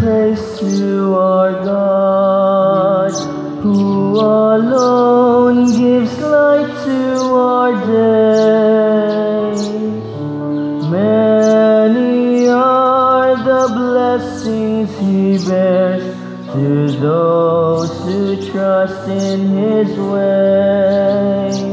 Praise to our God, who alone gives light to our days. Many are the blessings He bears to those who trust in His ways.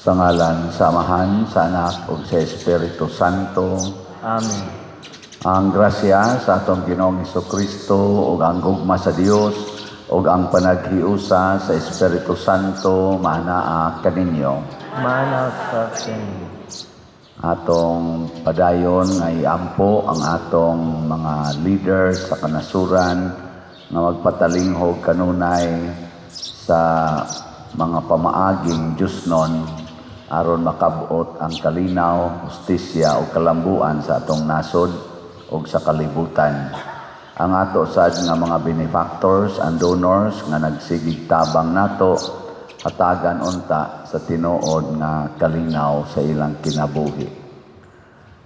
Sa ngalan sa Amahan, sa Anak ug sa Espiritu Santo. Amen. Ang grasya sa atong Ginoong Hesukristo ug ang gugma sa Dios ug ang panaghiusa sa Espiritu Santo maanaa kaninyo. Maanaa sa kaninyo. Atong padayon nga iampo ang atong mga leaders sa kanasuran nga magpatalinghog kanunay sa mga pamaaging Diyosnon aron makabot ang kalinaw, hustisya ug kalambuan sa atong nasod ug sa kalibutan. Ang ato sad nga mga benefactors and donors nga nagsigig tabang nato hatagan unta sa tinuod nga kalinaw sa ilang kinabuhi.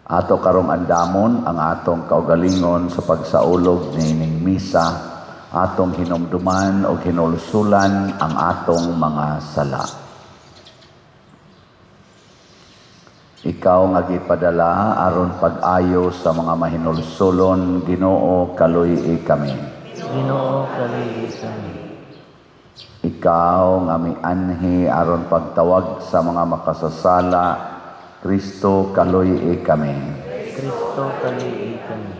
Ato karong andamon ang atong kaugalingon sa pagsaulog niining misa, atong hinumduman o hinulsulan ang atong mga sala. Ikaw nga gipadala aron pag-ayo sa mga mahinulsulon, Ginoo, kaluy-i kami. Ginoo, kaluy-i kami. Ikaw nga mianhi aron pagtawag sa mga makasasala, Kristo, kaluy-i kami. Kristo, kaluy-i kami.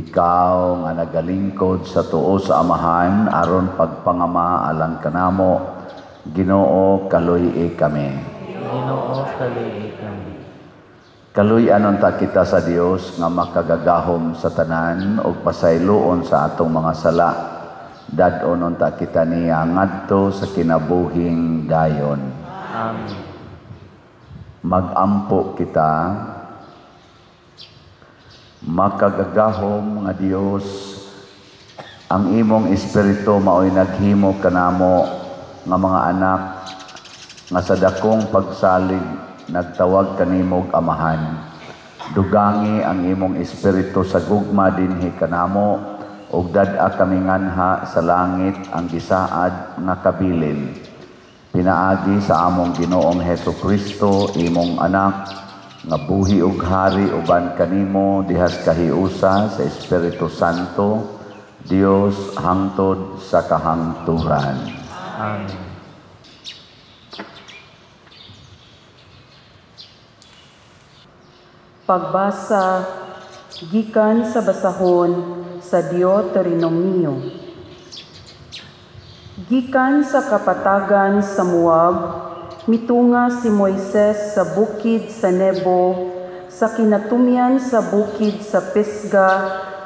Ikaw nga nagalingkod sa tuo sa Amahan aron pagpangama alang kanamo, Ginoo, kaluy-i kami. Ginoo, kaluy-i kami. Kaluy-an unta kita sa Dios nga makagagahom sa tanan ug pasayloon sa atong mga sala. Dad-on unta kita niya ngadto sa kinabuhing dayon. Amen. Magampo kita. Makagagahom nga Dios, ang imong espiritu maoy naghimo kanamo nga mga anak nga sa dakong pagsalig nagtawag kanimog Amahan. Dugangi ang imong espiritu sa gugma dinhi kanamo ug dad-a kami nganha sa langit ang gisaad nga kabilin. Pinaagi sa among Ginoong Hesukristo, imong anak, nga buhi ug hari uban kanimo dihas kahiusa sa Espiritu Santo, Dios hangtod sa kahangturan. Amen. Pagbasa gikan sa basahon sa Deuteronomio. Gikan sa kapatagan sa Moab, mitunga si Moises sa bukid sa Nebo, sa kinatumyan sa bukid sa Pisga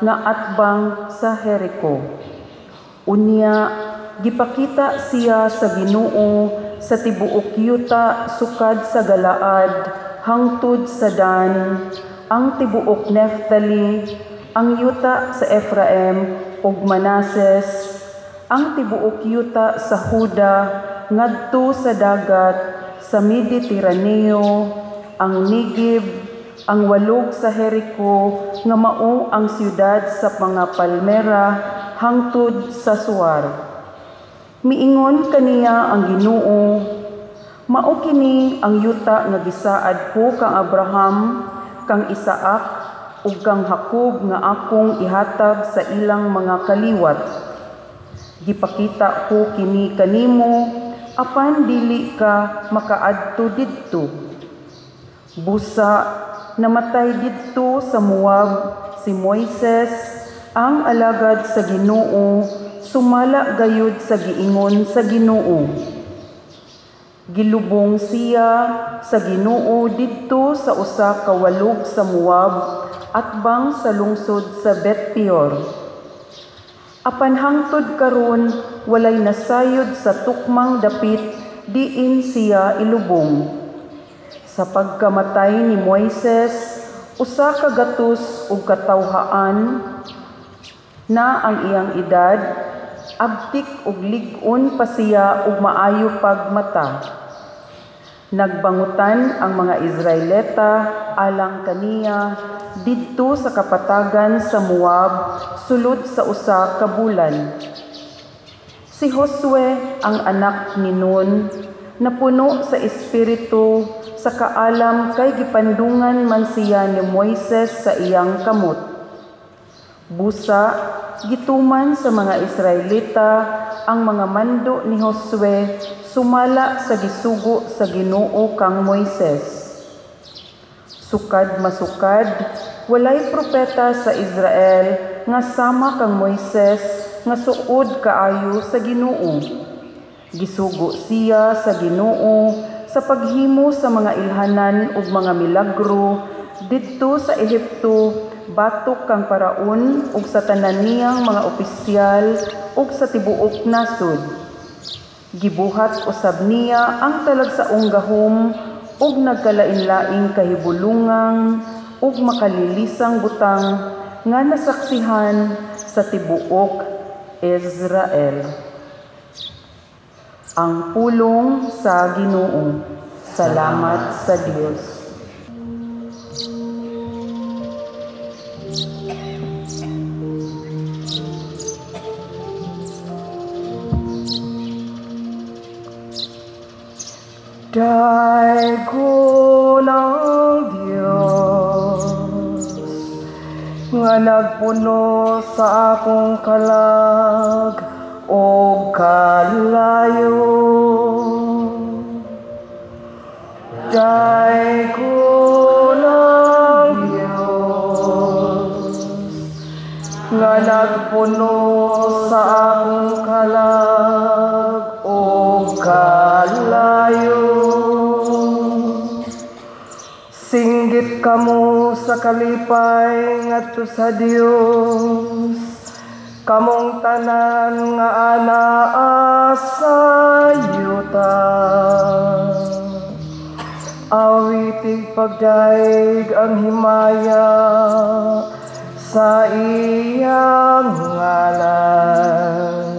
nga atbang sa Jericho. Unya, gipakita siya sa Ginoo sa tibuok yuta sukad sa Galaad hangtod sa Dan, ang tibuok Neftali, ang yuta sa Efraim ug Manases, ang tibuok yuta sa Huda ngadto sa dagat sa Mediteraneo, ang Negeb, ang walog sa Jericho nga mao ang siyudad sa mga palmera hangtod sa Suar. Miingon kaniya ang Ginoo, mao kini ang yuta nga gisaad ko kang Abraham, kang Isaak ug kang Jacob nga akong ihatag sa ilang mga kaliwat. Gipakita ko kini kanimo, apan dili ka makaadto didto. Busa namatay didto sa Moab si Moises, ang alagad sa Ginoo, sumala gayud sa giingon sa Ginoo. Gilubong siya sa Ginoo didto sa usa ka walog sa Moab atbang sa lungsod sa Bet Peor. Apan hangtod karon walay nasayod sa tukmang dapit diin siya ilubong. Sa pagkamatay ni Moises, 100 katawhaan na ang iyang edad, abtik ug lig-on pa siya ug maayo pag mata. Nagbangutan ang mga Israelita alang kaniya didto sa kapatagan sa Moab sulod sa usa ka bulan. Si Josue ang anak ni Nun, napuno sa espiritu sa kaalam kay gipandungan man siya ni Moises sa iyang kamot. Busa, gituman sa mga Israelita ang mga mando ni Josue sumala sa gisugo sa Ginoo kang Moises. Sukad masukad, walay propeta sa Israel nga sama kang Moises nga suod kaayo sa Ginoo. Gisugo siya sa Ginoo sa paghimo sa mga ilhanan ug mga milagro didto sa Ehipto batok kang Paraon ug sa tanan niyang mga opisyal ug sa tibuok nasod. Gibuhat usab niya ang talagsaong gahom ug nagkalain-laing kahibulungang ug makalilisang butang nga nasaksihan sa tibuok Israel. Ang pulong sa Ginoo. Salamat sa Dios. Daygon ang Dios nga nagpuno sa akong kalag og kalayo. Daygon ang Dios nga nagpuno sa akong kalag og kalayo. Singgit kamo sa kalipay ngadto sa Dios, kamong tanan nga anaa sa yuta. Awitig pagdaig ang himaya sa iyang ngalan.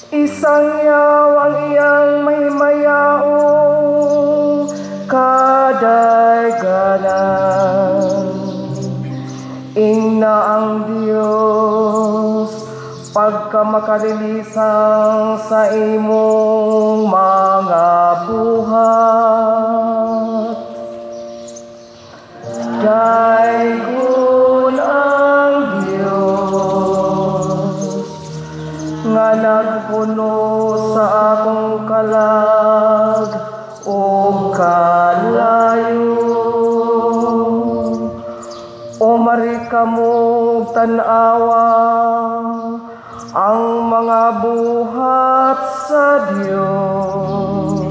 Isangyaw ang iyang mahimayaong kadayganan. Ingna ang Dios pagkamakalilisan sa imong mga buhat. Daygon ang Dios nga nagpuno sa akong kalag ug kalayo. O marikamog tan-awa ang mga buhat sa Dios,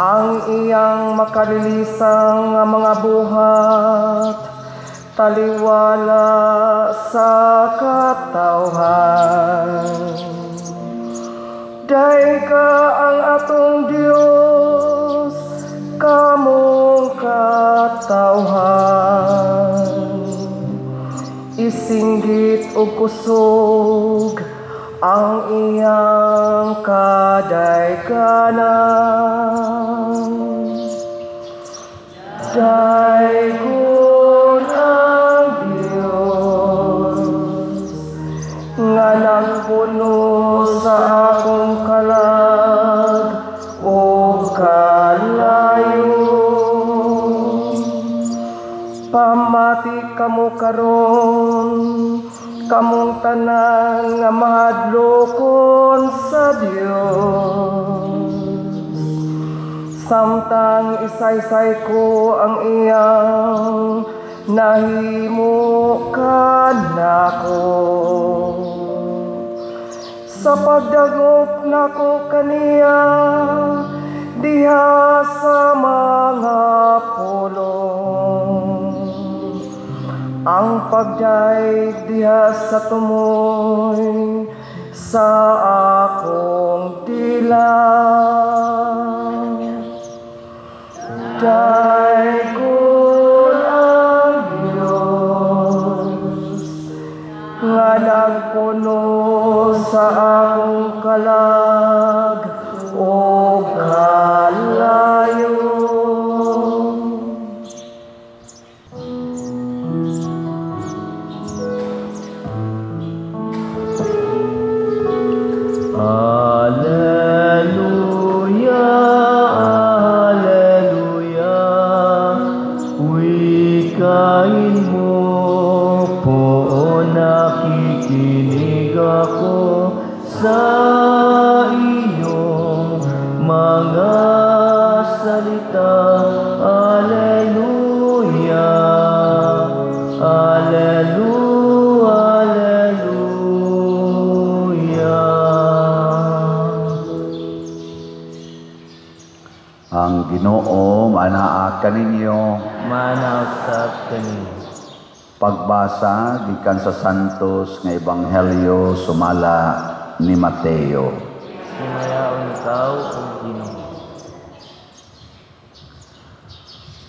ang iyang makalilisang nga mga buhat taliwala sa katawhan. Dayga ang atong Dios, kamong katawhan. Isinggit og kusog ang iyang kadayganan. Daygon ang Dios nga nagpuno sa akong kalag ug kalayo. Pamati kamo karon, kamong tanan nga mahadlokon sa Dios. Samtang isaysay ko ang iyang nahimo kanako. Sa pagdagop nako kaniya diha sa mga pulong, ang pagdaig diha sa tumoy sa akong dila. Daygon ang Dios nga nagpuno sa akong kalag ug kalayo. Ang Ginoo manaa kaninyo. Maana usab kaninyo. Pagbasa gikan sa Santos nga Ebanghelyo sumala ni Mateo. Himayaon ikaw, O Ginoo.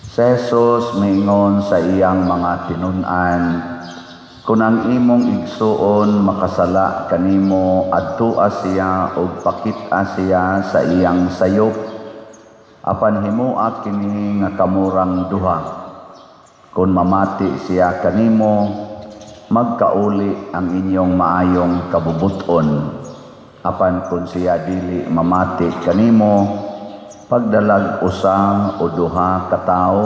Si Jesus miingon sa iyang mga tinun-an, kung ang imong igsuon makasala kanimo, adtua siya ug pakit-a siya sa iyang sayop, apan himoa kini nga kamurang duha. Kung mamati siya kanimo, magkauli ang inyong maayong kabubuton. Apan kung siya dili mamati kanimo, pagdalag usa o duha ka tawo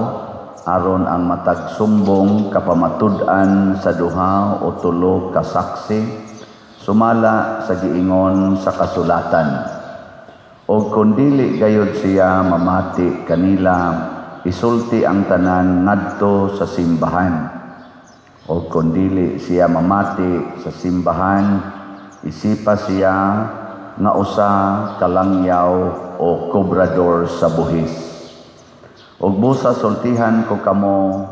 aron ang matag sumbong kapamatud-an sa duha o tulo ka saksi, sumala sa giingon sa kasulatan. O kung dili gayud siya mamati kanila, isulti ang tanan ngadto sa simbahan. O kung dili siya mamati sa simbahan, isipa siya nga usa ka langyaw o kobrador sa buhis. Og busa sultihan ko kamo,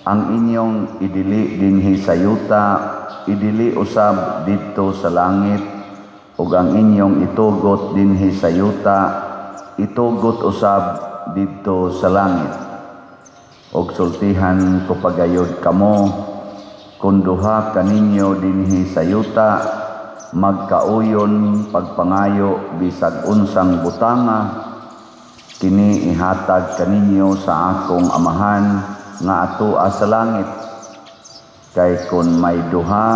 ang inyong idili dinhi sa yuta, idili usab didto sa langit, ug ang inyong itugot dinhi sa yuta, itugot usab didto sa langit. Og sultihan ko pagayod kamo, kun duha kaninyo dinhi sa yuta magkauyon pagpangayo bisag unsang butanga, kini ihatag kaninyo sa akong Amahan nga atoa sa langit. Kay kun may duha,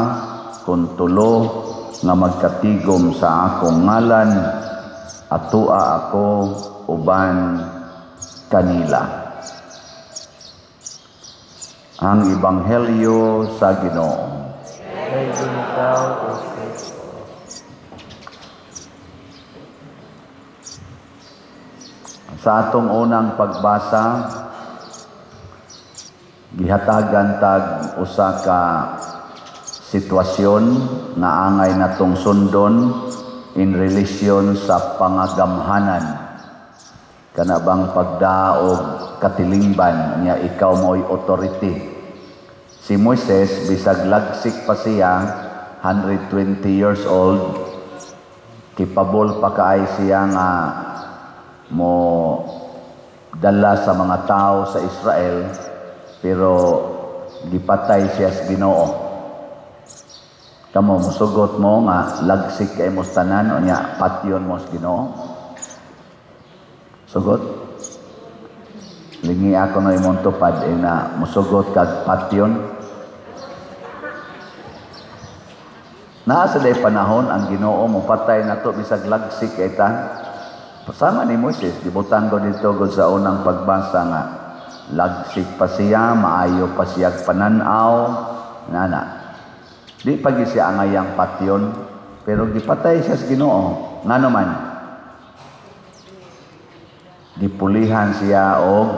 kun tulo nga magkatigom sa akong ngalan, atoa ako uban kanila. Ang Ebanghelyo sa Ginoo. Dayon ikaw, O Kristo. Sa atong unang pagbasa, gihatagan tag usa ka sitwasyon nga angay natong sundon in relation sa pangagamhanan. Kana bang pagdaog katilingban niya, ikaw mo'y authority. Si Moises, bisag lagsik pa siya, 120 years old, kipabol pa kaay siya nga mo dala sa mga tao sa Israel, pero gipatay siya sa Ginoo. Kamo musugot mo nga lagsik kay mo tanan o nya patyon mo sa Ginoo. Sugot? Lingi ako na imong tupad na musugot kag patyon. Naa sa day panahon ang Ginoo mopatay nato bisag lagsik kay ta. Sama ni Moises, gibutang ko dito gud sa unang pagbasa nga lagsik pa siya, maayo pa siya pananaw, nana. Di pa gyud siya angayang patyon, pero gipatay siya sa Ginoo. Ngano man? Gipulihan siya og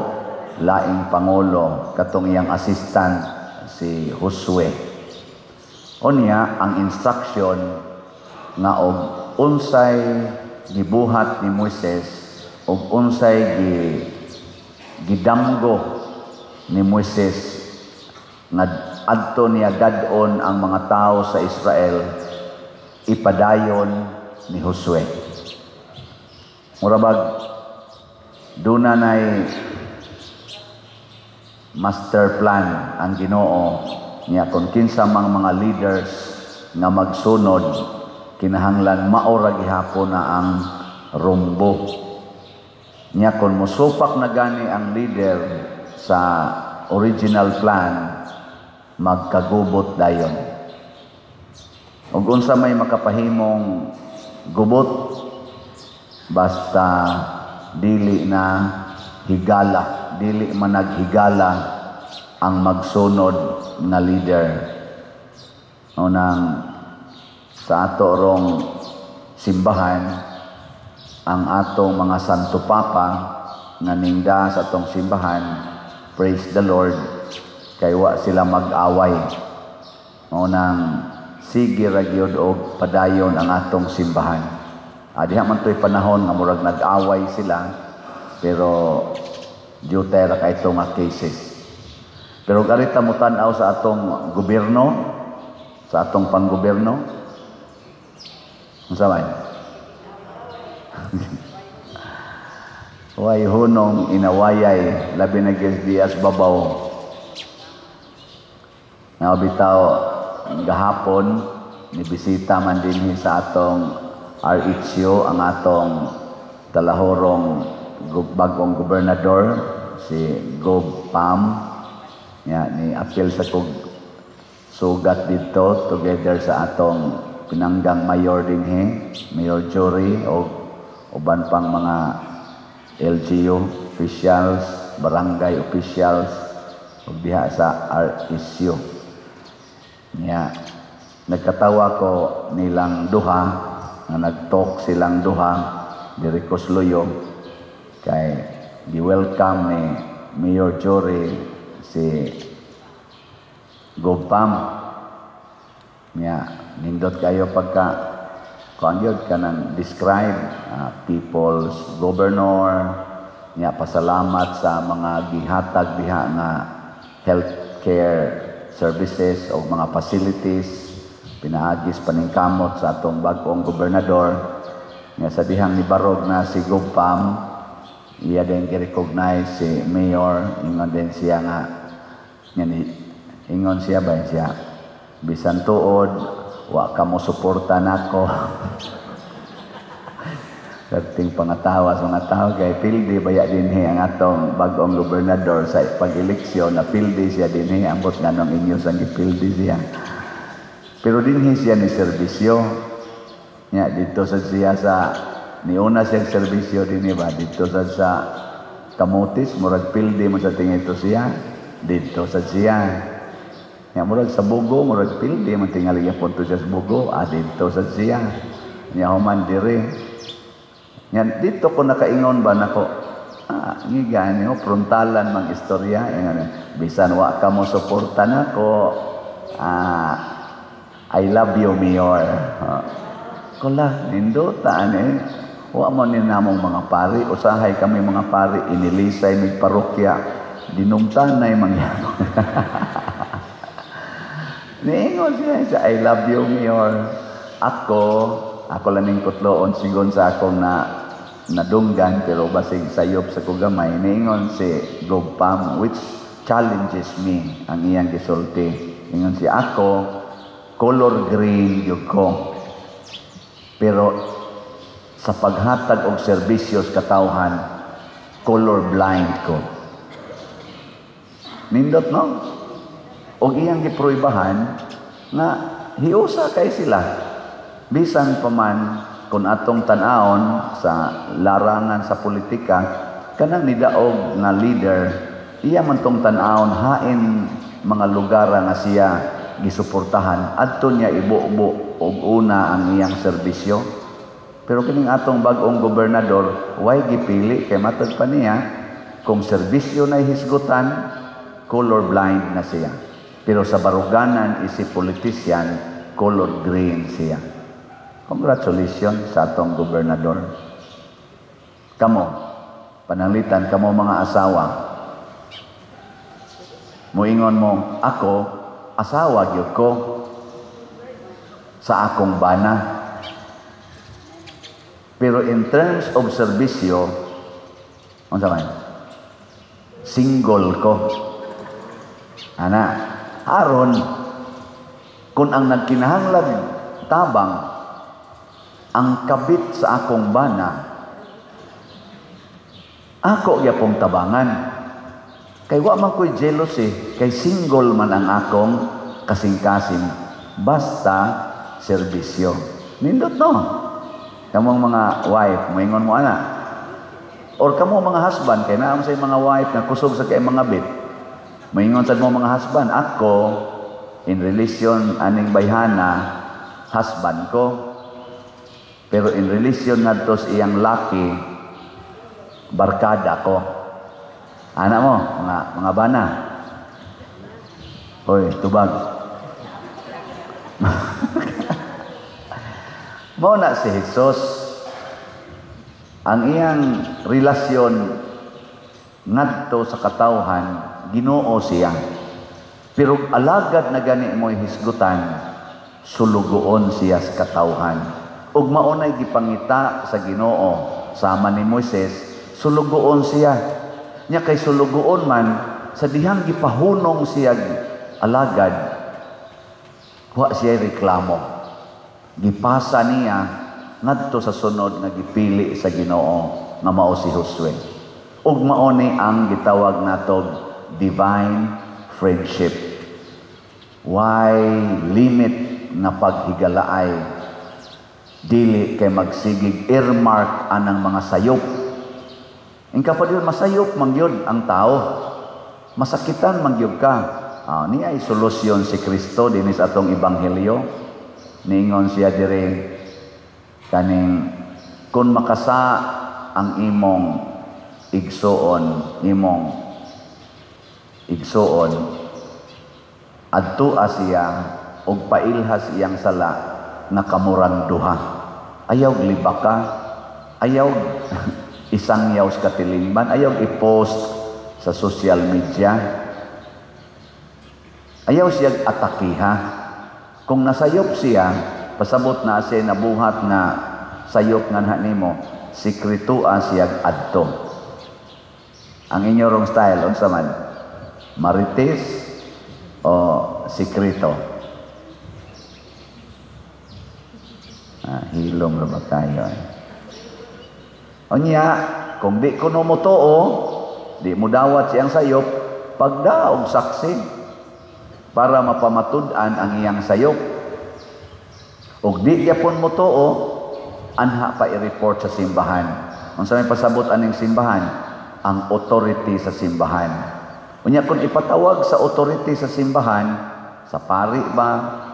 laing pangulo, katong iyang assistant si Josue. Unya ang instruction nga og unsay gibuhat ni Moises og unsay gidamgo ni Moises nga adto niya dad-on ang mga tao sa Israel, ipadayon ni Josue. Mura bag duna nay master plan ang Ginoo niya kung kinsa mang mga leaders nga magsunod, kinahanglan mao ra gihapon na ang rumbo. Niya kung mosupak na gani ang leader sa original plan, magkagubot dayon. Ug unsa may makapahimong gubot, basta dili na higala, dili man naghigala ang magsunod nga leader. Unang sa ato rong simbahan, ang atong mga Santo Papa nga ningda sa atong simbahan, praise the Lord, kay wa sila mag-away. Unang sige ra gyud og padayon ang atong simbahan. Diha man to'y panahon nga murag nag-away sila, Pero jutay ra kay nga cases. Pero karita mo tan-aw sa atong gobyerno, sa atong panggobyerno, unsa man? Way hunong inawayay, labi na gyud dias babaw. Nga bitaw gahapon ni bisita man dinhi sa atong RHU ang atong talahorong bagong gobernador si Gob Pam. Ya, ni apil sa kog sugat dito together sa atong pinanggang mayor dinhi, Mayor Jory, o uban pang mga LGU officials, barangay officials ug diha sa RSU. Nya nagkatawa ko nilang duha nga nagtalk silang duha diri Kusluyo kay gi-welcome ni Mayor Jory si Gopam. Nya nindot kayo pagka kuan gyud kanang describe people's governor. Nya pasalamat sa mga gihatag diha nga healthcare services o mga facilities pinaagis paningkamot sa atong bag-ong gobernador. Nya sa dihang nibarog na si Gopam, iya din gi-recognize si Mayor, ingon din siya nga ngani, ingon siya ba siya, bisan tuod wa ka mo suporta nako. Perting pangatawa sa mga tao kay pildi baya dinhi ang atong bag-ong gobernador sa pag-eleksyon, na pildi siya dinhi, ambot nganong inyo sang gipildi siya. Pero dinhi siya ni serbisyo. Nya dito sa siya sa niuna siyang serbisyo dinhi ba dito sa Camotes, murag pildi mo sa tingito siya dito sa siya. Nya murag sa Bugo, murag pildi man tingali gyapon to siya sa Bugo, dito sa siya. Nya human diri. Nya dito ko nakaingon ba nako, ngiga niyo frontalan mang istorya, bisan wa ka mo suporta nako, I love you, Mayor. Kula nindota ani. Wa mo ni namong mga pari, usahay kami mga pari inilisay mig parokya, dinumtanay mangyapon. Niingon siya, I love you, Mayor. Ako lang ning kutloon sigon sa akong na nadunggan, pero basig sayop sa kugamay. Niingon si Gopam, which challenges me, ang iyang gisulti. Ingon siya, ako, color green gyud ko. Pero sa paghatag og serbisyo sa katawhan, color blind ko. Nindot, no? Og iyang gipruibahan nga hiusa kay sila. Bisan pa man kung atong tan-awon sa larangan sa politika, kanang nidaog nga leader, iya man tong tan-awon hain mga lugar nga siya gisuportahan, adto niya ibubo og una ang iyang serbisyo. Pero kining atong bag-ong gobernador, way gipili kay matod pa niya kung serbisyo na hisgutan, color blind na siya. Pero sa baruganan isip politician, color green siya. Congratulations sa atong gobernador. Kamo, pananglitan kamo mga asawa. Muingon mo, ako, asawa gyud ko sa akong bana. Pero in terms of serbisyo, unsa man? Single ko. Ana, aron kung ang nagkinahanglan tabang ang kabit sa akong bana, ako gyapong tabangan. Kay wa man ko'y jealousy, kay single man ang akong kasing-kasing, basta serbisyo. Nindot, no? Kamong mga wife, moingon mo ana. Or kamo mga husband, kay naam sa mga wife na kusog sa kay mga bit. Moingon sad mo mga husband, ako in relation aning bayhana, husband ko. Pero in relation ngadto sa iyang laki, barkada ko. Ana mo, mga bana. Hoy, tubag. Mao na si Jesus. Ang iyang relasyon Ngadto sa katawhan, Ginoo siya. Pero alagad na gani mo'y hisgutan, sulugoon siya sa katawhan. Ug mao nay gipangita sa Ginoo sama ni Moises, sulugoon siya. Nya kay sulugoon man, sa dihang gipahunong siya alagad, wa siya reklamo. Gipasa niya ngadto sa sunod nga gipili sa Ginoo nga mao si Josue. Ug mao ni ang gitawag natog divine friendship. Why limit nga paghigalaay? Dili kay magsigig earmark anang mga sayop. Ingka pa diyon, masayop man gyud ang tao. Masakitan man gyud ka. Niya ay solusyon si Kristo dinhi sa atong ebanghelyo. Niingon siya diri kaning kung makasa ang imong igsoon, adtua siya og pailhas iyang sala nga kamurang duha. Ayaw libaka, ayaw isangyaw sa katilingban, ayaw i-post sa social media, ayaw siya atakiha. Kung nasayop siya, pasabot na siya nabuhat nga sayop nga na nimo, sikretoa siya adto. Ang inyong style, unsa man? Marites o sikreto? Hilom ra ba kayo? Eh? Unya, kung di kuno mo tuo, di mo dawat siyang sayop, pagdaog saksi para mapamatud-an ang iyang sayop. Ug di gyapon mo tuo, anha pa i-report sa simbahan. Unsa may pasabot aning simbahan? Ang authority sa simbahan. Unya kung ipatawag sa authority sa simbahan, sa pari ba,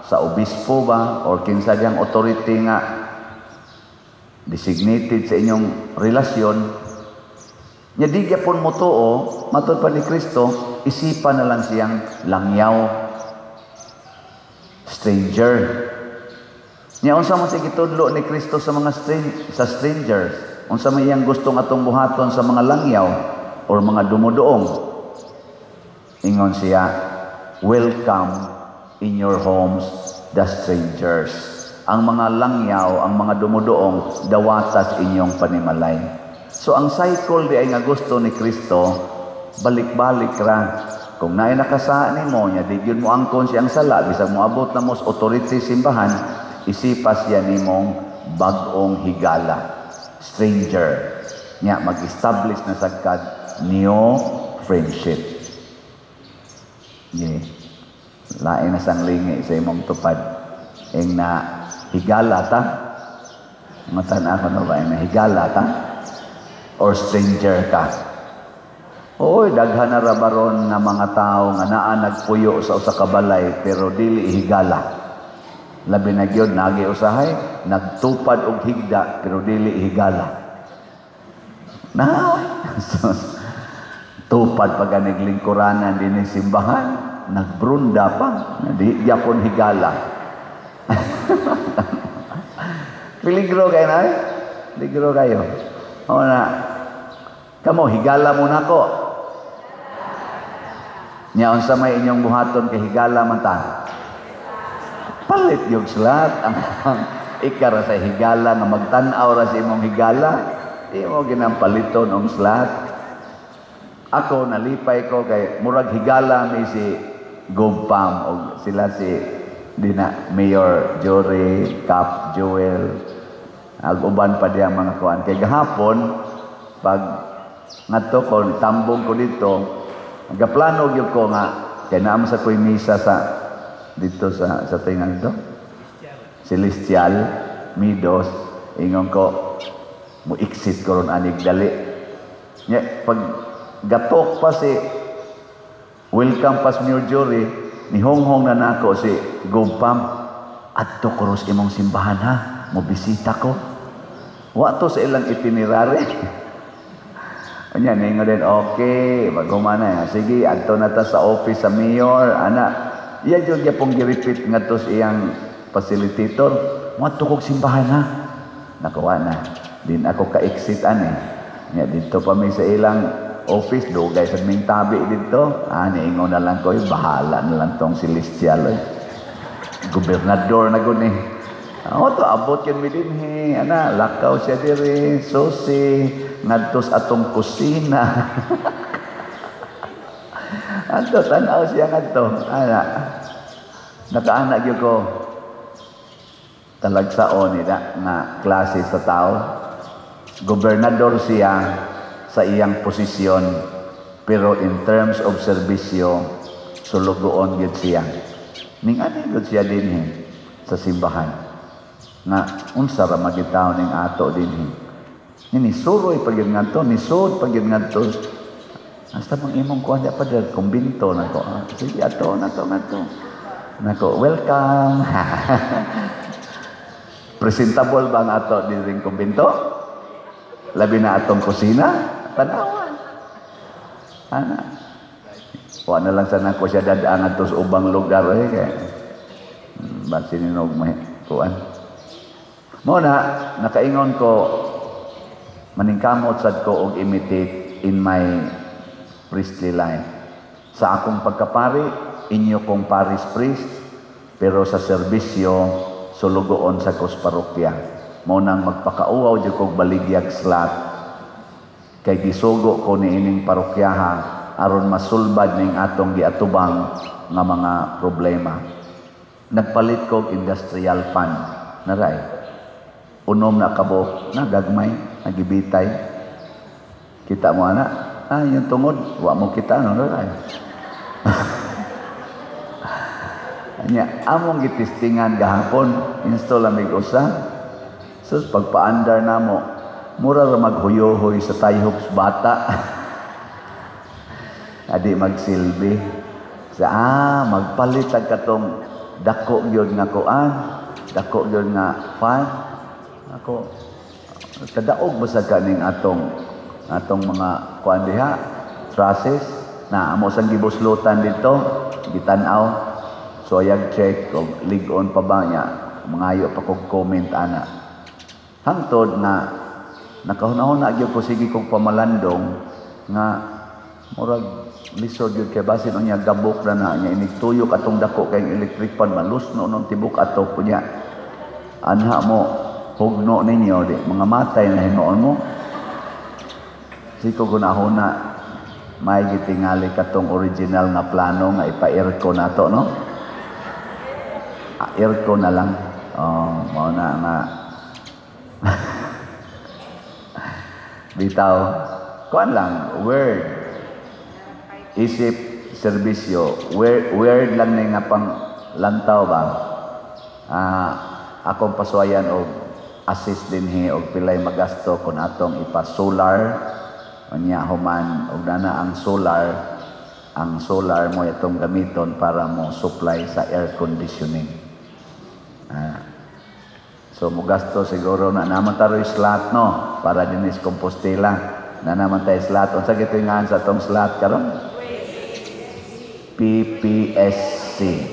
sa obispo ba, or kinsa diyang authority nga designated sa inyong relasyon, nya di gyapon mo tuo, matud pa ni Kristo, isipan na lang siyang langyaw, stranger. Nya unsa man siya gitudlo ni Kristo sa mga sa strangers? Unsa man iyang gustong atong buhaton sa mga langyaw or mga dumuduong? Ingon siya, welcome in your homes the strangers. Ang mga langyaw, ang mga dumuduong, dawatas inyong panimalay. So ang cycle di ay nga gusto ni Kristo, balik-balik ra. Kung naay nakasaan nimo nya di gyud mo angkon siyang sala, bisag moabot na mo sa authority simbahan, isipas siya nimong bag-ong higala, stranger. Nya mag-establish na sagkad new friendship. Yeah. Lain na sang lingi sa imong tupad. Ing na higala ta. Matan ako no ba na higala ta? Or stranger ka? Oy, daghan na ra baron nga mga tao nga naa nagpuyo sa usa ka balay pero dili higala. Labi na gyud nagi usahay nagtupad og higda pero dili higala. Naoy. Tupad pa ganig lingkuranan dinhi simbahan, nagbrunda pa, di gyapon higala. Peligro kayo na eh. Peligro kayo. O na, kamo higala mo nako. Nya unsa may inyong buhaton kay higala man ta? Palit yung slat ang ikara sa higala nga magtan-aw ra sa imong higala, di mo ginampaliton og slat. Ako nalipay ko kay murag higala mi si Gobpam og sila si dina Mayor Jory, Cap Joel, ag uban pa diya mga kuan. Kay gahapon pag ngadto ko tambong ko dito, gaplano gyud ko nga kay naa man sa koy misa sa dito sa tingan dito Celestial Midos, ingon ko mo exit ko ron anig dali. Nya pag gatok pa si welcome pas Mayor Jory, ni honghong na nako si Gobpam, adto ko ros imong simbahan ha, mo bisita ko. Wa to sa ilang itinerary. Unya ningon din, okay, magumana ya. Sige, adto na ta sa office sa mayor, ana. Iya jud gyapon gi-repeat ngadto sa iyang facilitator, moadto kog simbahan ha. Nakuha na. Din ako ka-exit ani. Nya didto pa mi sa ilang office, dugay sa ming tabi dito. Ah, niingon na lang ko, eh, bahala na lang tong Celestial. Eh. Gobernador na gud ni. Oh, to abot yun mi dinhi, ana, lakaw siya diri, susi, ngadto sa atong kusina. Adto tan-aw siya ngadto, ana. Nakaana gyud ko talagsaon ni na nga klase sa tao. Gobernador siya sa iyang posisyon, pero in terms of serbisyo, sulugoon gyud siya. Ning ani gyud siya dinhi sa simbahan. Nga unsa ra magitaw ning ato dinhi. Ni suroy pa gyud ngadto, nisod pa gyud ngadto. Hasta mang imong kuan di pa der kumbinto nako. Ah, sige, ato na to ngadto. Nako, welcome. Presentable ba ang ato dinhing kumbinto? Labi na atong kusina, tanawan. Ana. Wa na lang sana ko siya dadaan ngadto sa ubang lugar eh kay basin ninog may kuan. Mo na nakaingon ko, maningkamot sad ko og imitate in my priestly life. Sa akong pagkapari, inyo kong parish priest, pero sa serbisyo sulugoon sa kos parokya. Mo nang magpakauwaw jud kog baligyag slot kay gisugo ko ni ining parokyaha aron masulbad ning atong giatubang nga mga problema. Nagpalit kog industrial fan naray. Unom na kabok na gagmay, nagibitay. Kita mo ana? Ah, yung tungod, wa mo kita no naray. Anya, among gitistingan gahapon, install amig usa. Sus, pagpaandar namo, mura ra maghuyohoy sa tayhop bata. Adi magsilbi. Sa magpalit ag katong dako gyud nga kuan, dako gyud nga fan. Ako kadaog ba sa kaning atong atong mga kuan diha, trusses na amo sang gibuslutan dito, gitan-aw. So ayag check og lig-on pa ba niya, mangayo pa kog comment ana. Hangtod na nakahuna-huna gyud ko, sige kog pamalandong nga murag lisod gyud kay basin unya gabok na na niya inigtuyok atong dako kay electric fan malusno nung tibok ato kunya. Anha mo hugno ninyo di mga matay na hinuon mo. Siko gunahuna may gitingali katong original nga plano nga ipa-aircon nato, no? Ah, aircon na lang. Oh, mao na nga. Bitaw, kuan lang, word. Isip serbisyo, word lang ni nga pang lantaw ba? Ah, akong pasuwayan og assist dinhi og pilay magasto kun atong ipa-solar. Unya human og nana ang solar mo itong gamiton para mo supply sa air conditioning. Ah. So mogasto siguro na naman taroy slot no para dinis Compostela. Na naman tayo slot. Unsa gitingahan sa atong slot karon? PPSC.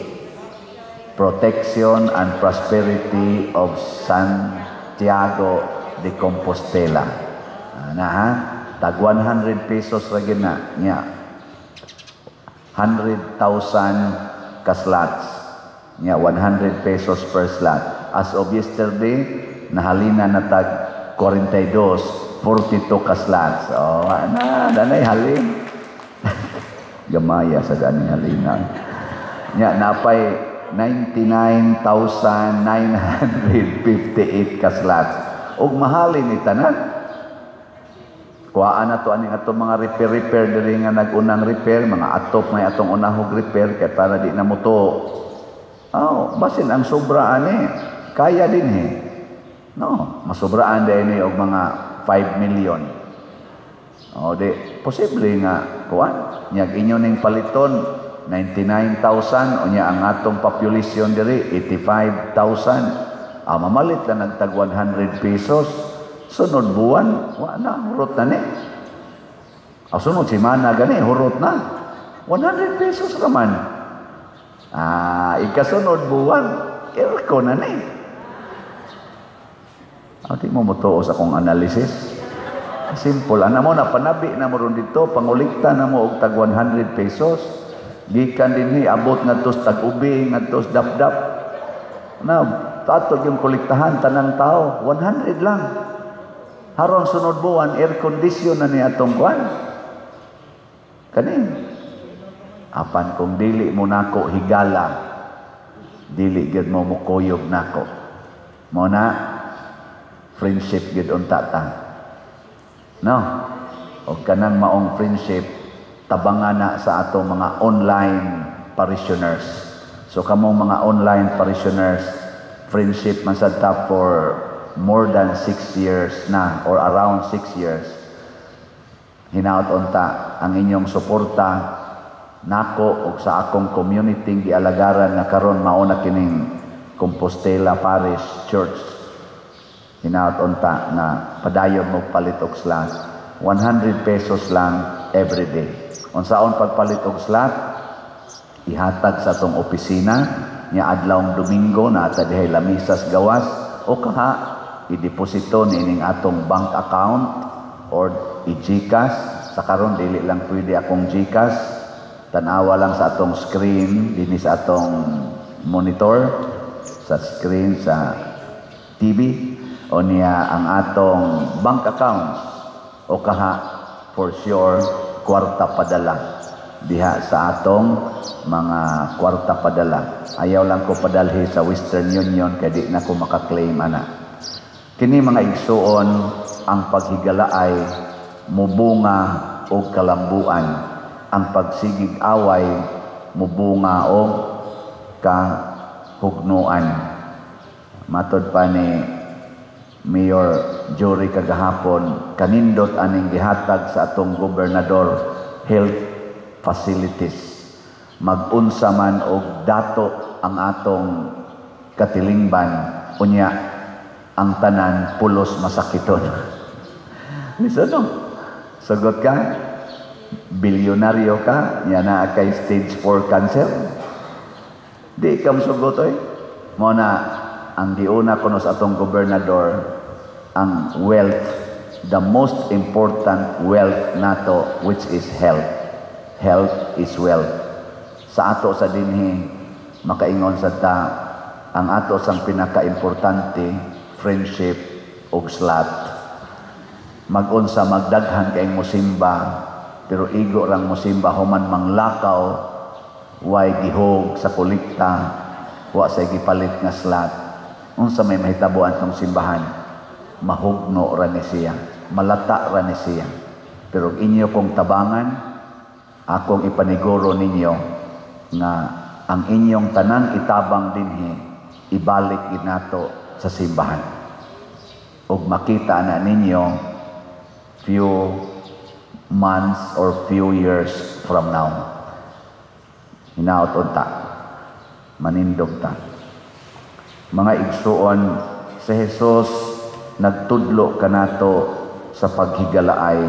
Protection and Prosperity of Santiago de Compostela. Na ha? Tag 100 pesos ra gyud na nya. 100,000 ka slots. Nya 100 pesos per slot. As of yesterday, nahalina na tag 42, 42 ka slots. Oh, ana, danay halin. Gamaya sa gani halina. Nya napay 99,958 ka slots. Ug mahalin ni tanan. Kuhaan na to aning atong mga repair-repair diri nga nag-unang repair, mga atop may atong unahog repair kay para di na muto. Oh, basin ang sobra ani, kaya din eh. No, masobraan din ni og mga 5 million. O di posible nga kuan, nyag inyo ning paliton 99,000 unya ang atong population diri 85,000. Ah, mamalit lang nagtag 100 pesos. Sunod buwan, wa na, hurot na ni. Ah, sunod semana gani, hurot na. 100 pesos raman. Ah, ikasunod buwan, aircon na ni. Ah, di mo motuo sa akong analysis. Simple. Ana mo na panabi na mo ron dito, pangulikta na mo og tag 100 pesos. Gikan dinhi abot ngadto sa Tag-ubi, ngadto sa Dapdap. Na ato yung kolektahan tanang tao, 100 lang. Haron sunod buwan, air condition na ni atong kuan. Kani. Apan kung dili mo nako higala, dili gyud mo mukuyog nako. Mo na friendship gyud unta ta. No? O kanang maong friendship, tabangan na sa atong mga online parishioners. So kamong mga online parishioners, friendship man sad ta for more than 6 years na or around 6 years. Hinaot unta ang inyong suporta nako og sa akong community gialagaran nga karon mao na kining Compostela Parish Church. Hinaot unta nga padayon mo palit og slot, 100 pesos lang every day. Unsaon pagpalit og slot? Ihatag sa atong opisina nya adlawng Domingo na ata dihay lamisas gawas, o kaha ideposito niining atong bank account or i-GCash. Sa karon dili lang pwede akong GCash, tanawa lang sa atong screen dinhi sa atong monitor, sa screen sa TV o niya ang atong bank accounts, o kaha for sure kwarta padala diha sa atong mga kwarta padala. Ayaw lang ko padalhi sa Western Union kay di na ko makaklaim ana. Kini, mga igsuon, ang paghigalaay mubunga og kalambuan. Ang pagsigig away mubunga og kahugnuan. Matod pa ni Mayor Jory kagahapon, kanindot aning gihatag sa atong gobernador, health facilities. Magunsa man og dato ang atong katilingban, unya ang tanan pulos masakiton. Bisa no? Sagot ka, bilyonaryo ka, nya naa kay stage 4 cancer. Di ka musugot oy. Mo na ang giuna kuno sa atong gobernador, ang wealth, the most important wealth nato, which is health. Health is wealth. Sa ato sa dinhi, makaingon sa ta, ang ato sang pinakaimportante, friendship ug slot. Magunsa magdaghan kay musimba, pero igo rang musimba, human manglakaw, way gihog sa kolekta, wa say gipalit nga slot. Unsa may mahitabo tong simbahan? Mahugno ra ni siya, malata ra ni siya. Pero inyo kong tabangan, akong ipaniguro ninyo nga ang inyong tanang itabang dinhi, ibalik ginato sa simbahan. Ug makita na ninyo few months or few years from now. Hinaot unta manindog ta. Mga igsuon, si Jesus nagtudlo kanato sa paghigalaay.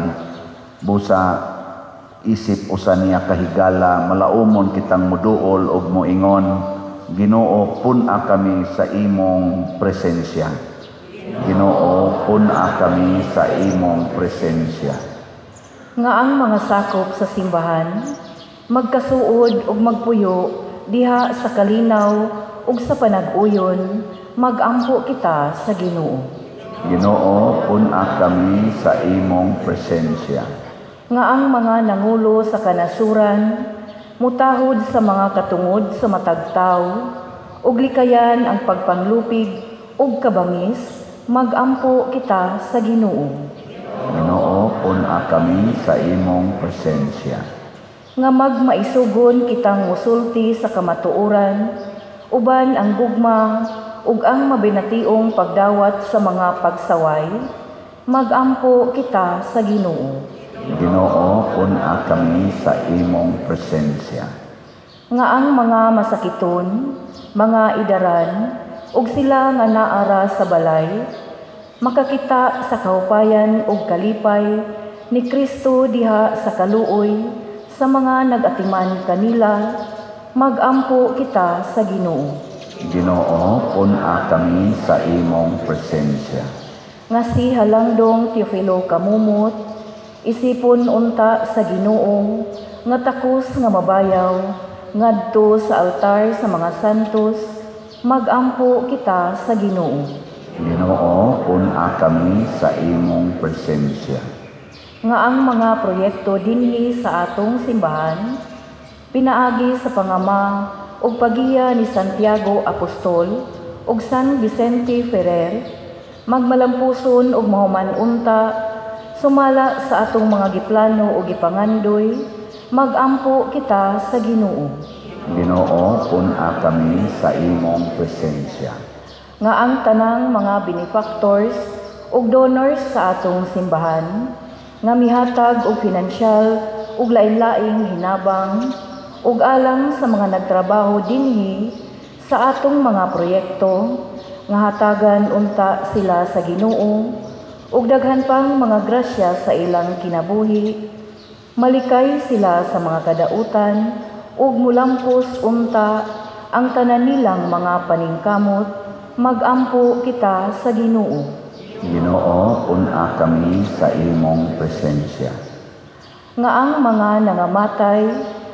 Busa isip usa niya kahigala, malaumon kitang muduol og moingon, "Ginoo, pun-a kami sa imong presensya. Ginoo, pun-a kami sa imong presensya." Nga ang mga sakop sa simbahan magkasuod ug magpuyo diha sa kalinaw ug sa panag-uyon, magampo kita sa Ginoo. Ginoo, pun-a kami sa imong presensya. Nga ang mga nangulo sa kanasuran mutahod sa mga katungod sa matag tawo ug likayan ang pagpanglupig ug kabangis, magampo kita sa Ginoo. Ginoo, pun-a kami sa imong presensya. Nga magmaisugon kitang musulti sa kamatuoran uban ang gugma ug ang mabinationg pagdawat sa mga pagsaway, magampo kita sa Ginoo. Ginoo, pun-a kami sa imong presensya. Nga ang mga masakiton, mga idaran ug sila nga naara sa balay makakita sa kahupayan ug kalipay ni Kristo diha sa kaluoy sa mga nag-atiman kanila, magampo kita sa Ginoo. Ginoo, pun-a kami sa imong presensya. Nga si Halangdong Teofilo Camomot, isipon unta sa Ginoo, nga takos nga mabayaw, ngadto sa altar sa mga santos, magampo kita sa Ginoo. Ginoo, pun-a kami sa imong presensya. Nga ang mga proyekto dinhi sa atong simbahan, pinaagi sa pangama ug pagiya ni Santiago Apostol ug San Vicente Ferrer, magmalampuson ug mahuman unta sumala sa atong mga giplano ug gipangandoy, magampo kita sa Ginoo. Ginoo, pun-a kami sa imong presensya. Nga ang tanang mga benefactors ug donors sa atong simbahan nga mihatag og finansyal ug lain-laing hinabang ug alang sa mga nagtrabaho dinhi sa atong mga proyekto, nga hatagan unta sila sa Ginoo ug daghan pang mga grasya sa ilang kinabuhi, malikay sila sa mga kadautan ug mulampos unta ang tanan nilang mga paningkamot, magampo kita sa Ginoo. Ginoo, pun-a kami sa imong presensya. Nga ang mga nangamatay,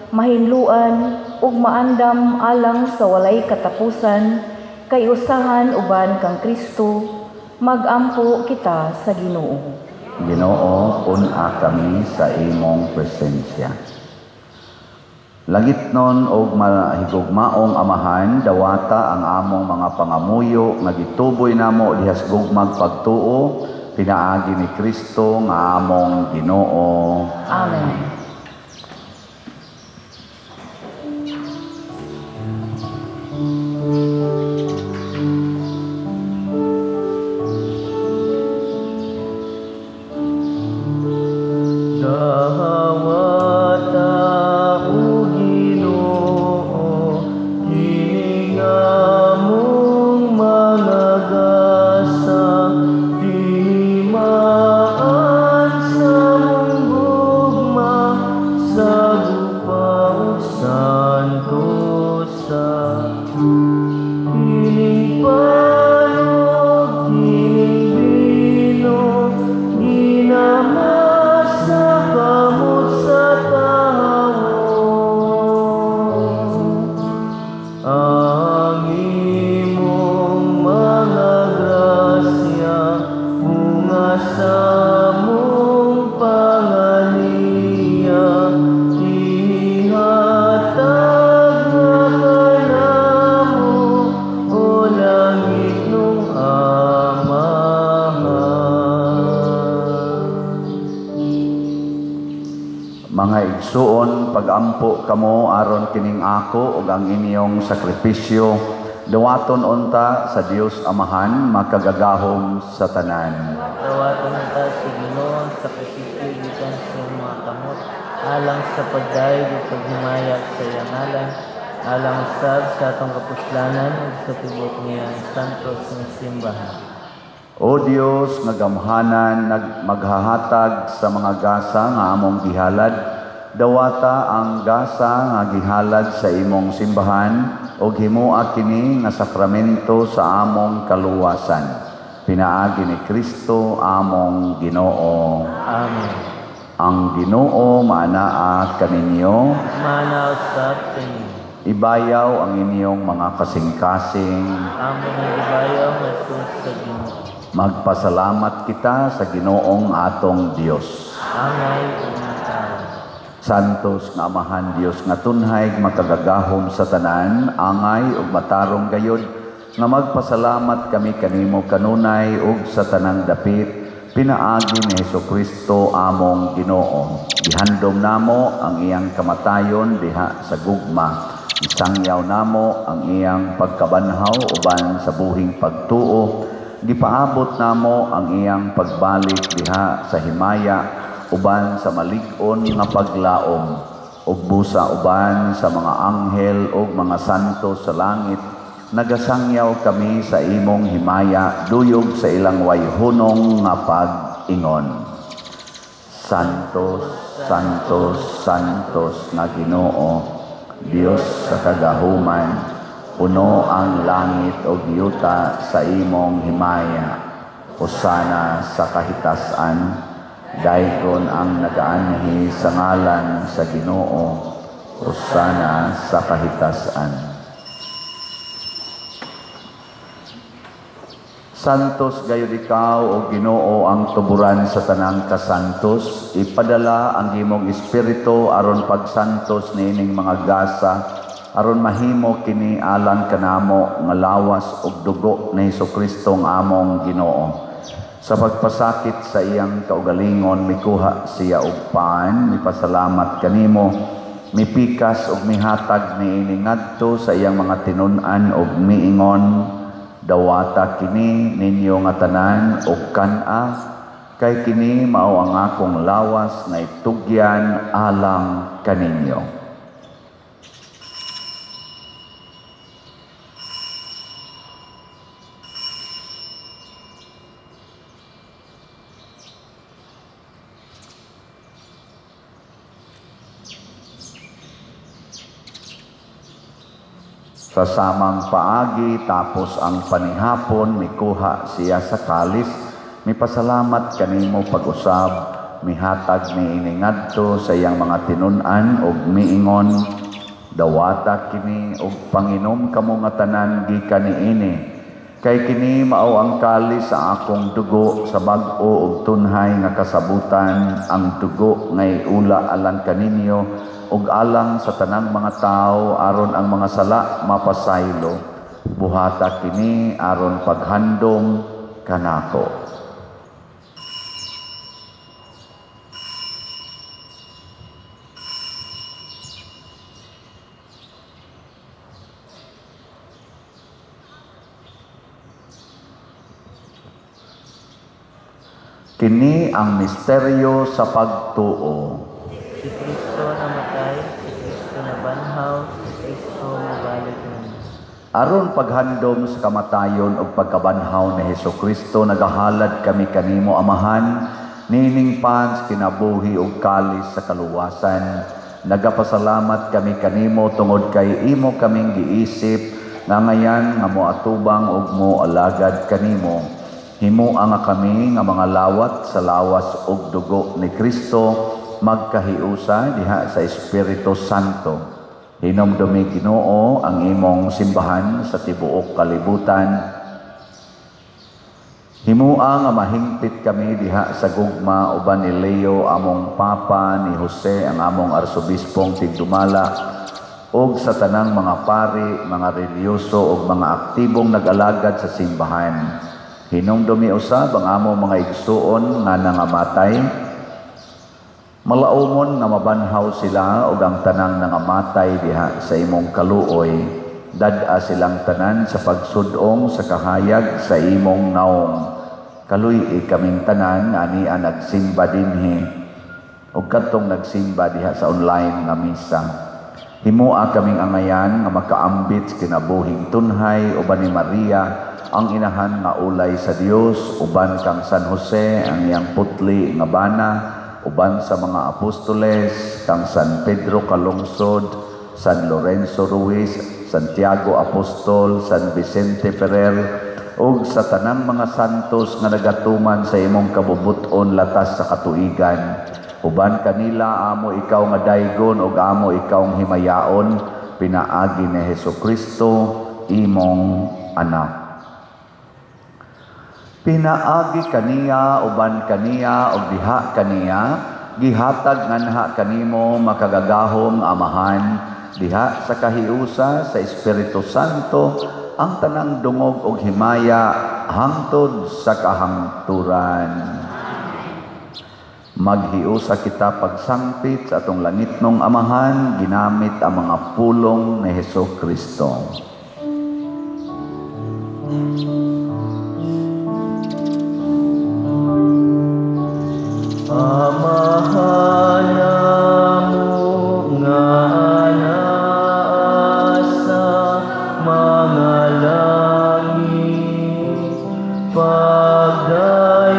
mahinluan ug maandam alang sa walay katapusan kay usahan uban kang Kristo, magampo kita sa Ginoo. Ginoo, pun-a kami sa imong presensya. Langitnon og mahigugmaong Amahan, dawata ang among mga pangamuyo nga gituboy namo diha sa gugmag pagtuo, pinaagi ni Kristo nga among Ginoo. Amen. Dawata o Ginoo, kini ngamong mga gasa, dimaan sa mong gugma, sa gupa ug santosa. Kining panog, kining bino, ginamasa kamot sa tawo. Ang imong mga grasya, bunga sa mong pangaliya, ihatag na kanamo, o langit nung Amahan. Mga igsuon, pagampo kamo aron kining ako ug ang inyong sakripisyo, dawaton unta sa Dios Amahan makagagahom sa tanan. Dawaton unta sa Ginoo ang sakripisyo gikan sa iyang mga kamot, alang sa pagdayeg ug paghimaya sa iyang ngalan, alang usab sa atong kapuslanan ug sa tibuok niyang santos nga simbahan. O Dios nga gamhanan maghahatag sa mga gasa nga among gihalad, dawata ang gasa nga gihalad sa imong simbahan ug himoa kini nga sakramento sa among kaluwasan. Pinaagi ni Kristo among Ginoo. Amen. Ang Ginoo maanaa kaninyo, Maanaa usab kaninyo. Ibayaw ang inyong mga kasing-kasing. Among ibayaw ngadto sa Ginoo. Magpasalamat kita sa Ginoong atong Dios. Angay ug matarong. Santos nga Amahan Dios nga tunhay makagagahom sa tanan, angay ug matarong gayod nga magpasalamat kami kanimo kanunay ug sa tanang dapit pinaagi ni Hesukristo among Ginoo. Gihandom namo ang iyang kamatayon diha sa gugma. Isangyaw namo ang iyang pagkabanhaw uban sa buhing pagtuo. Gipaabot namo ang iyang pagbalik diha sa himaya uban sa malig-on nga paglaom ug busa uban sa mga anghel ug mga santo sa langit. Nagasangyaw kami sa imong himaya duyog sa ilang wayhunong nga pag-ingon. Santos, Santos, Santos nga Ginoo, Dios sa kagahuman, puno ang langit ug yuta sa imong himaya. Hosana sa kahitasan. Daygon ang nagaanhi sa ngalan sa Ginoo. Hosana sa kahitasan. Santos gayud ikaw, o Ginoo, ang tuburan sa tanang kasantos. Ipadala ang imong espiritu aron pagsantos niining mga gasa, aron mahimo kini alang kanamo nga lawas ug dugo ni Hesukristo ang among Ginoo. Sa pagpasakit sa iyang kaugalingon, mikuha siya og pan, mipasalamat kanimo, mipikas ug mihatag niini ngadto sa iyang mga tinun-an ug miingon, dawata kini ninyo nga tanan og kan-a, kay kini mao ang akong lawas nga itugyan alang kaninyo. Sa samang paagi, tapos ang panihapon, mikuha siya sa kalis, mipasalamat kanimo pag-usab, mihatag niini ngadto sa iyang mga tinun-an ug miingon, dawata kini ug panginom kamo nga tanan gikan niini, kay kini mao ang kalis sa akong dugo sa bag-o ug tunhay nga kasabutan, ang dugo nga iula alang kaninyo ug alang sa tanang mga tawo aron ang mga sala mapasaylo. Buhata kini aron paghandom kanako. Kini ang misteryo sa pagtuo. Si Kristo namatay, si Kristo nabanhaw, si Kristo mobalik nun. Aron paghandom sa kamatayon ug pagkabanhaw ni Hesukristo, nagahalad kami kanimo, Amahan, nining pans kinabuhi ug kalis sa kaluwasan. Nagapasalamat kami kanimo tungod kay imo kaming giisip nga ngayan nga moatubang ug moalagad kanimo. Himoa nga kami nga mga lawat sa lawas ug dugo ni Kristo magkahiusa diha sa Espiritu Santo. Hinumdumi, Ginoo, ang imong simbahan sa tibuok kalibutan. Himoa nga mahingpit kami diha sa gugma uban ni Leo among Papa, ni Jose ang among arsobispong tigdumala, ug sa tanang mga pari, mga relihiyoso ug mga aktibong nag-alagad sa simbahan. Hinumdumi usab ang among mga igsuon nga nangamatay. Malaumon nga mabanhaw sila ug ang tanang nangamatay diha sa imong kaluoy. Dad-a silang tanan sa pagsudong sa kahayag sa imong naong. Kaluy-i kaming tanan nga ania nagsimba dinhi ug kadtong nagsimba diha sa online nga misa. Himoa kaming angayan nga makaambit sa kinabuhing tunhay uban ni Maria ang inahan nga ulay sa Dios, uban kang San Jose ang iyang putli nga bana, uban sa mga apostoles, kang San Pedro Calungsod, San Lorenzo Ruiz, Santiago Apostol, San Vicente Ferrer, ug sa tanang mga santos nga nagatuman sa imong kabubut-on latas sa katuigan. Uban kanila amo ikaw nga daygon ug amo ikaw himayaon, pinaagi ni Hesukristo imong anak. Pinaagi kaniya, uban kaniya, ug diha kaniya, gihatag nganha kanimo makagagahom Amahan, diha sa kahiusa sa Espiritu Santo, ang tanang dungog ug himaya hangtod sa kahangturan. Maghiusa kita pagsangpit sa atong langitnong Amahan, ginamit ang mga pulong ni Hesukristo. Amahan namo nga naa sa mga langit, pagdaygon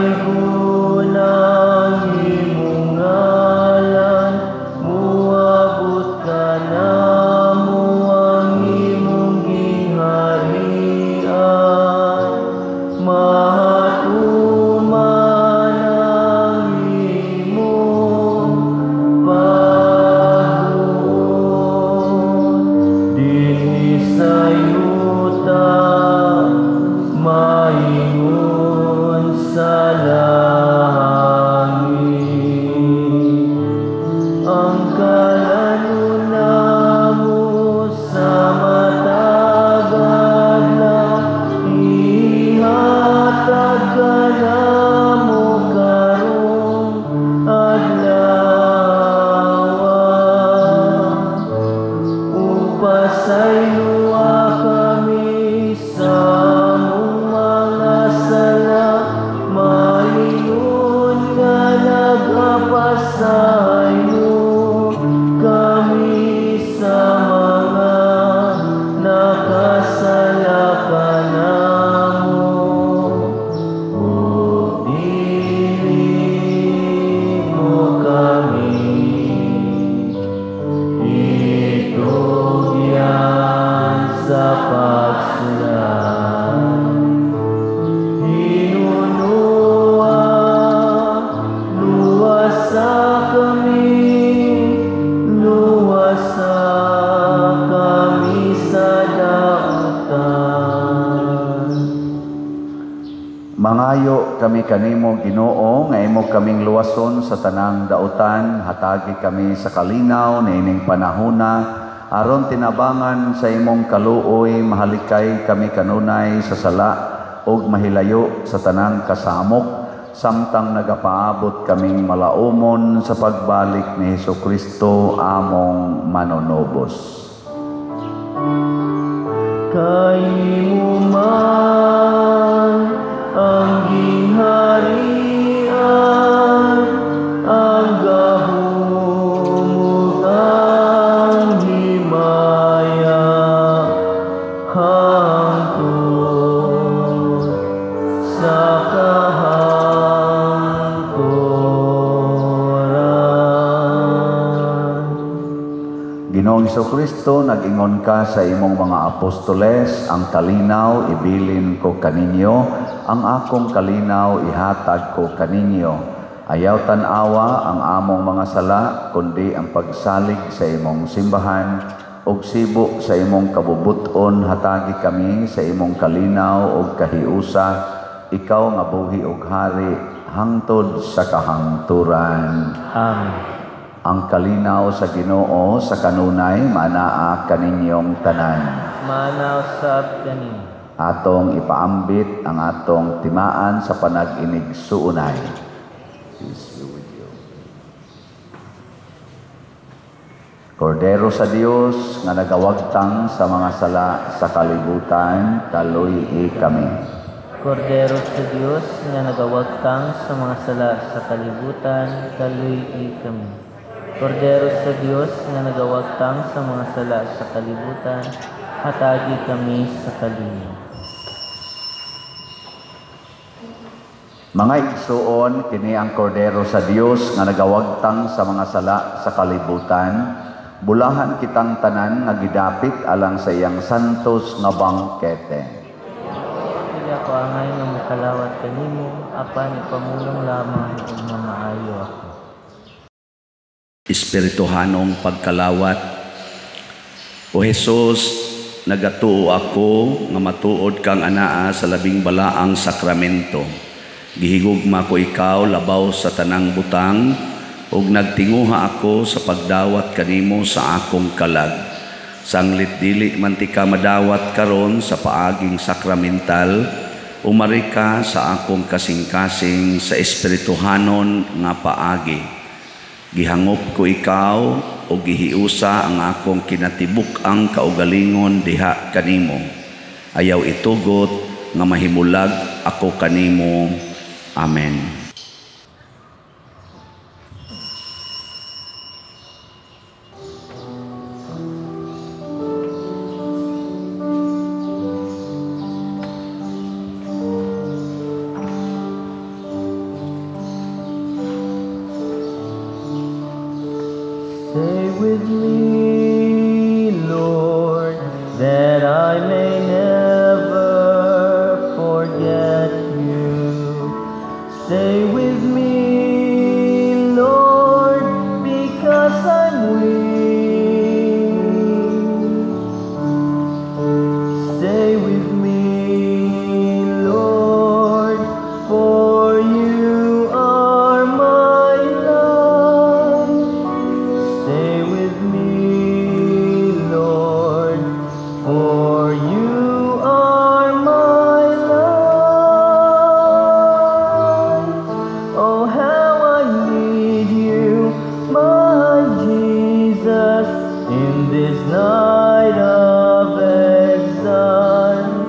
ang imong ngalan, muabot kanamo ang imong gingharian, mahatod Nagampo kami kanimo, Ginoo, nga imo kaming luwason sa tanang dautan, hatagi kami sa kalinaw niining panahona, aron tinabangan sa imong kaluoy, mahalikay kami kanunay sa sala ug mahilayo sa tanang kasamok, samtang nagapaabot kaming malaumon sa pagbalik ni Hesukristo among manunubos. Kay imo man ang gingharian, ang gahom ug ang himaya, hangtod sa kahangturan. Ginoong Hesukristo, nag-ingon ka sa imong mga apostoles, ang kalinaw ibilin ko kaninyo, ang akong kalinaw ihatag ko kaninyo. Ayaw tan-awa ang among mga sala, kundi ang pagsalig sa imong simbahan, ug sibo sa imong kabubut-on, hatagi kami sa imong kalinaw ug kahiusa, ikaw nga buhi ug hari hangtod sa kahangturan. Amen. Ang kalinaw sa Ginoo sa kanunay manaa kaninyong tanan. Manaw sab kaninyo. Atong ipaambit ang atong timaan sa panag-inig-suunay. Peace be with you. Kordero sa Dios nga nagawagtang sa mga sala sa kalibutan, kaluy-i kami. Kordero sa Dios nga nagawagtang sa mga sala sa kalibutan, kaluy-i kami. Kordero sa Dios nga nagawagtang sa mga sala sa kalibutan, hatagi kami sa kalinaw. Mga igsuon, kini ang kordero sa Dios nga nagawagtang sa mga sala sa kalibutan. Bulahan kitang tanan nga gidapit alang sa iyang santos nga bangkete. Dili ako angay nga mokalawat kanimo, apan ipamulong lamang ug mamaayo ako. Espirituhanong pagkalawat. O Jesus, nagatuo ako nga matuod kang anaa sa labing balaang sakramento. Gihigugma ko ikaw labaw sa tanang butang, ug nagtinguha ako sa pagdawat kanimo sa akong kalag. Sanglit dili man ti ka madawat karon sa paaging sakramental, umari ka sa akong kasing-kasing sa espirituhanon nga paagi. Gihangop ko ikaw o gihiusa ang akong kinatibuk-ang kaugalingon diha kanimo. Ayaw itugot nga mahimulag ako kanimo. Amen. Stay with me, Lord, that I may never forget you. Stay with me, Lord, because I'm weak. Stay with me, Lord, for you are my life. Stay with me, Lord, for you are my light. Oh, how I need you, my Jesus, in this night of exile.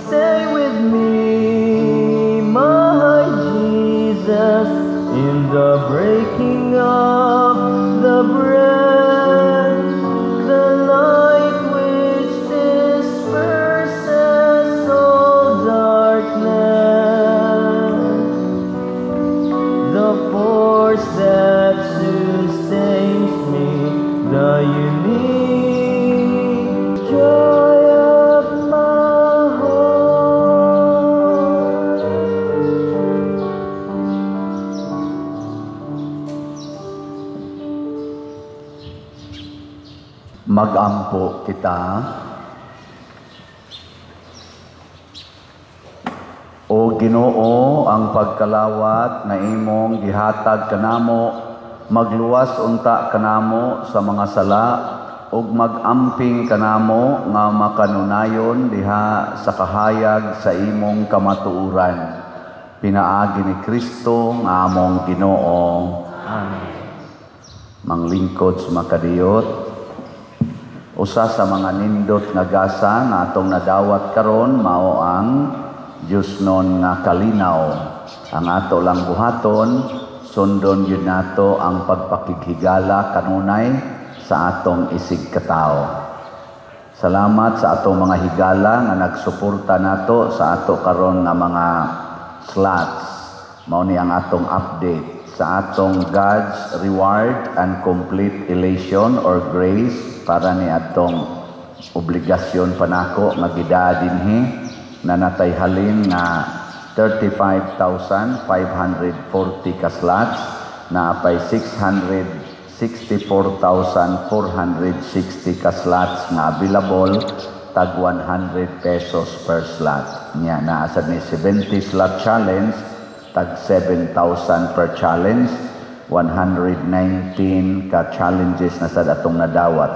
Stay with me, my Jesus, in the breaking of the bread, the light which disperses all darkness, the force that sustains me, the unique joy of my heart. Magampo kita. O O Ginoo, ang pagkalawat nga imong gihatag kanamo magluwas unta kanamo sa mga sala ug mag-amping kanamo nga makanunayon diha sa kahayag sa imong kamatuoran. Pinaagi ni Kristo nga among Ginoo. Amen. Manglingkod sa makadiyot, usa sa mga nindot nga gasa nga atong nadawat karon mao ang Diyosnon nga kalinaw. Ang ato lang buhaton, sundon gyud nato ang pagpakighigala kanunay sa atong isig katawo. Salamat sa atong mga higala nga nagsuporta nato sa ato karon nga mga slots. Mao ni ang atong update sa atong God's reward and complete elation or grace para ni atong obligasyon panako nga gidaa dinhi na natay halin nga 35,540 ka slots na apay 664,460 ka slots nga available, tag 100 pesos per slot. Nya naa sad ni 70 slot challenge, tag 7,000 per challenge, 119 ka challenges na sad atong nadawat.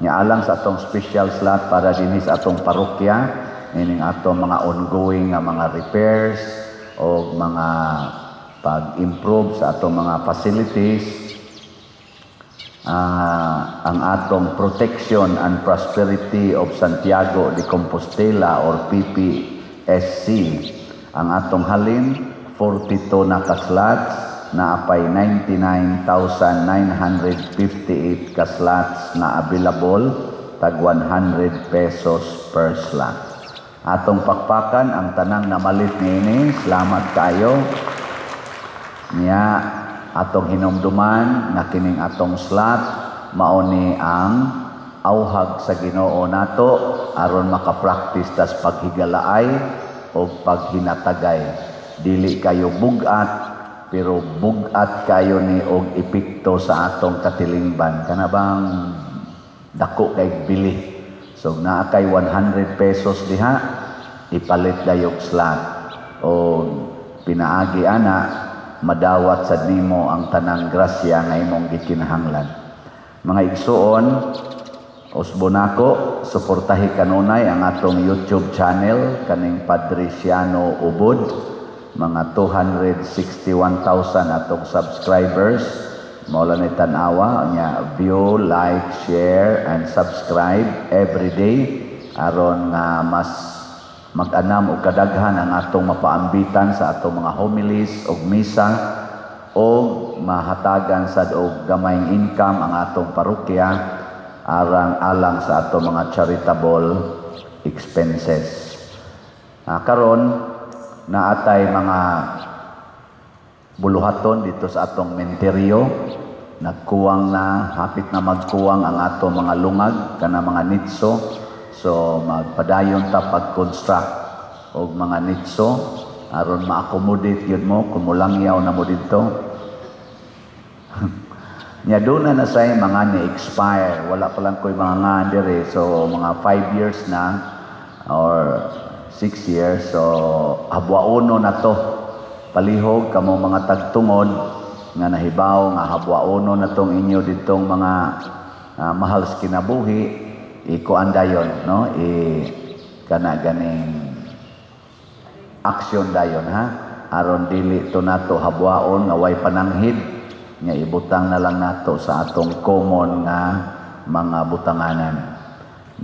Nya alang sa atong special slot para dinhi sa atong parokya, ining atong mga ongoing nga mga repairs o mga pag-improve sa atong mga facilities, ang atong Protection and Prosperity of Santiago de Compostela or PPSC, ang atong halin 42 na ka-slots na apay 99,958 ka slots na available, tag 100 pesos per slot. Atong pakpakan ang tanang namalit niini. Salamat kayo. Nya atong hinumduman nga kining atong slot mao ni ang auhag sa Ginoo nato aron makapractice tas paghigalaay o paghinatagay. Dili kayo bugat, pero bugat kayo ni og epekto sa atong katilingban, kana bang dako kay bili. So naa kay 100 pesos diha, ipalit dayog slot o pinaagi ana madawat sad nimo ang tanang grasya nga imong gikinahanglan. Mga igsuon, usbo nako, suportahi kanunay ang atong YouTube channel kaning Padre Siano Ubod. Mga 261,000 atong subscribers. Mao ni tan-awa nya, view, like, share and subscribe every day aron nga mas mag-anam og kadaghan ang atong mapaambitan sa atong mga homilies og misa o mahatagan sad og gamayng income ang atong parokya arang alang sa atong mga charitable expenses. Karon naatay mga buluhaton dito sa atong menteryo. Nagkuwang na, hapit na magkuwang ang atong mga lungag kana mga nitso. So magpadayon ta pag-construct og mga nitso aron ma-accommodate gyud mo kung mulangyaw na mo didto. Nya doon na say mga ni-expire. Wala pa lang ko'y mga nga dire. So mga 5 years na or 6 years. So habwauno na to. Palihog kamo mga tagtungod nga nahibaw nga habwauno na tong inyo ditong mga mahal sa kinabuhi, ikuan dayon, no, i kana ganing aksyon dayon ha, aron dili to nato habwaon nga way pananghid nga ibutang na lang nato sa atong common nga mga butanganan.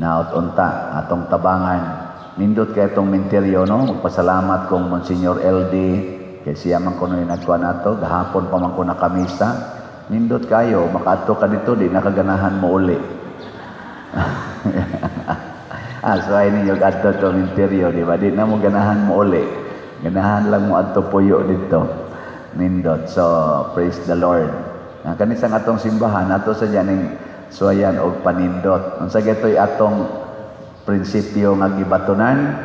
Naot unta atong tabangan. Nindot kay atong menteryo, no. Magpasalamat kong Monsignor LD kay siya man kuno nagkuan nato gahapon pa man ko nakamisa. Nindot kayo, makaadto ka dito, di nakaganahan mo uli. So ay ninyo adto to menteryo, di ba? Di na mo ganahan mo uli. Ganahan lang mo adto puyo dito. Nindot. So, praise the Lord. Ang kanisang atong simbahan, ato sa ning suwayan og panindot. Unsa gaytoy atong prinsipyo nga gibatunan?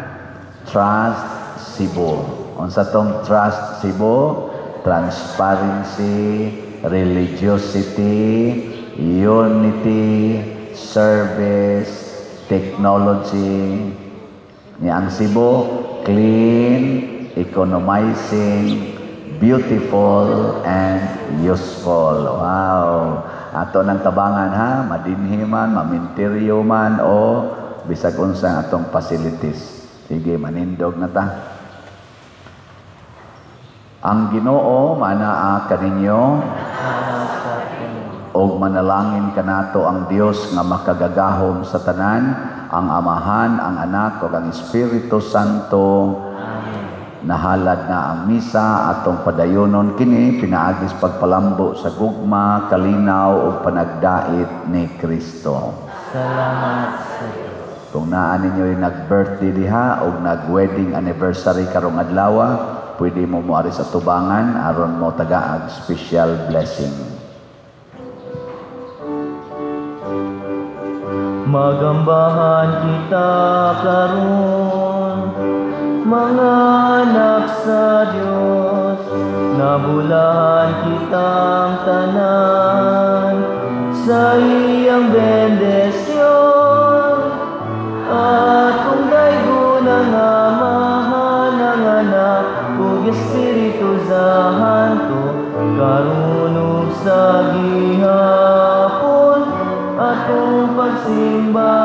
Trust Cebu. Unsa tong Trust Cebu? Transparency, religiosity, unity, service, technology. Ni ang Cebu, clean, Economizing, Beautiful, and Useful. Wow! Ato nang tabangan ha, madinhi man, maminteryo man, o bisag unsa atong facilities. Sige, manindog na ta. Ang Ginoo manaa kaninyo Ana sa kanila. Og manalangin kanato ang Dios nga makagagahom sa tanan, ang Amahan, ang Anak ug ang Espiritu Santo. Amen. Nahalad na ang misa, atong padayonon kini pinaagi sa pagpalambo sa gugma, kalinaw ug panagdait ni Kristo. Salamat sa Diyos. Kung naa ninyo yung nag-birthday diha o nag-wedding anniversary karong adlaw, pwede mo moari sa tubangan aron mo tagaag special blessing. Magambahan kita karon, mga anak sa Dios, nabulahan kitang tanan sa iyang bendisyon. Atong daygon ang Amahan, ang Anak ug Espiritu Santo, karon ug sa gihapon atong pagsimba.